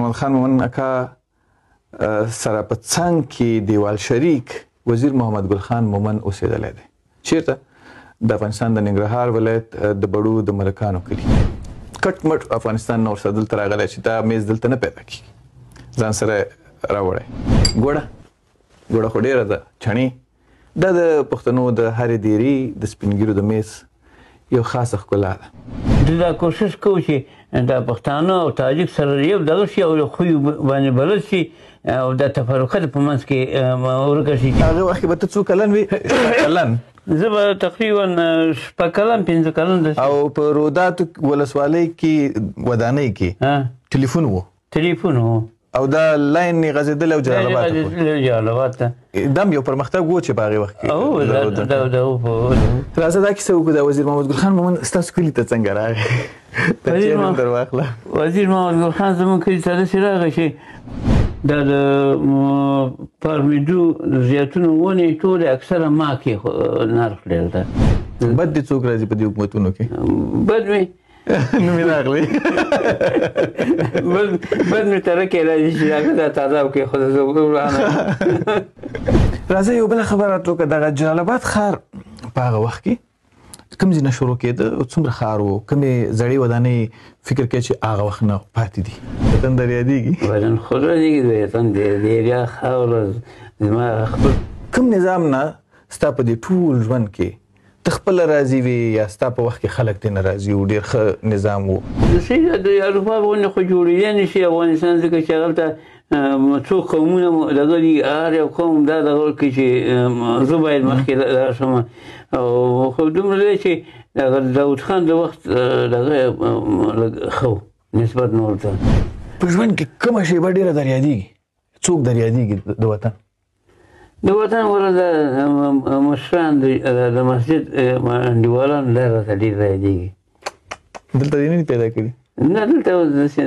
محمد خان مومند اکا سره په څنګ کې دیوال شریک وزیر محمد ګل خان مومند اوسېدلی دی. چیرته؟ د افغانستان د ننګرهار ولایت د بړو د ملکانو کلي. کټ مټ افغانستان نه ورسره دلته راغلی چې دا میز دلته نه پیدا کیږي، ځان سره راوړی. ګوړه ګوړه خو ډېره ده، چڼې دا د پښتنو د هرې دیرې د سپینږیرو د میز یو خاصه ښکلا ده. دوی دا کوشش کوو چې دا پښتانه او تاجک سره یو دغه شي او یو خوی باندې بلد شي او دا تفرقه په منځ کې ورکه شي. هغه وخت کې به ته څو کلن وې؟ کلن؟ زه به تقریبا شپږ کلن پنځه کلن. او په روداتو ولسوالۍ کې ودانۍ کې ټلیفون و؟ ټلیفون و، او دا لاین یې غځېدلی او جلال اباد ته. جلال اباد ته دا هم یو پرمختګ و چې په هغې وخت کې. دا راځه دا کیسه وکړو. دا وزیر محمد ګل خان مومند ستاسو کلي ته څنګه راغی؟ در واخله. وزیر محمد ګل خان زموږ کلي ته داسې راغی چې دا د پارمیدو زیتونو ونې ټولې اکثره ما کې نرخ ډېر ده. بد دې څوک راځي په دې حکومتونو کې؟ بد مې نوم یې راغلی. بد مې تره کې راځي چې هغه دا تازه کې خو زه ورانه. راځه یو بله خبره راته وکړه. دغه جلال اباد ښار په هغه وخت کې کوم ځای نه شروع کېده او څومره ښار و؟ کومې زړې ودانۍ فکر کوې چې هغه وخت نه پاتې دي؟ وطن در یادېږي؟ وطن خو یادېږي، د وطن د ډېریا خاوره زما خپل. کوم نظام نه ستا په دې ټول ژوند کې ته خپله راضي وې یا ستا په وخت کې خلک ترې نه راضي وو، ډېر ښه نظام و؟ د اروپا غوندې خو جوړېدی نه شي افغانستان، ځکه چې هلته څو قومونه دغه دي، هر یو قوم دا دغه کوي چې زه باید مخکې راشم. او خو دومره دی چې دغه داود خان د وخت دغه لږ ښه و نسبت نور ته. په ژوند کې کومه شېبه ډېره در یادېږي؟ څوک در یادېږي د وطن؟ د وطن وره د مشران د مسجد انډیوالان دا راته ډېر را یادېږي. دلته دې نه دي پیدا کړي؟ نه، دلته داسې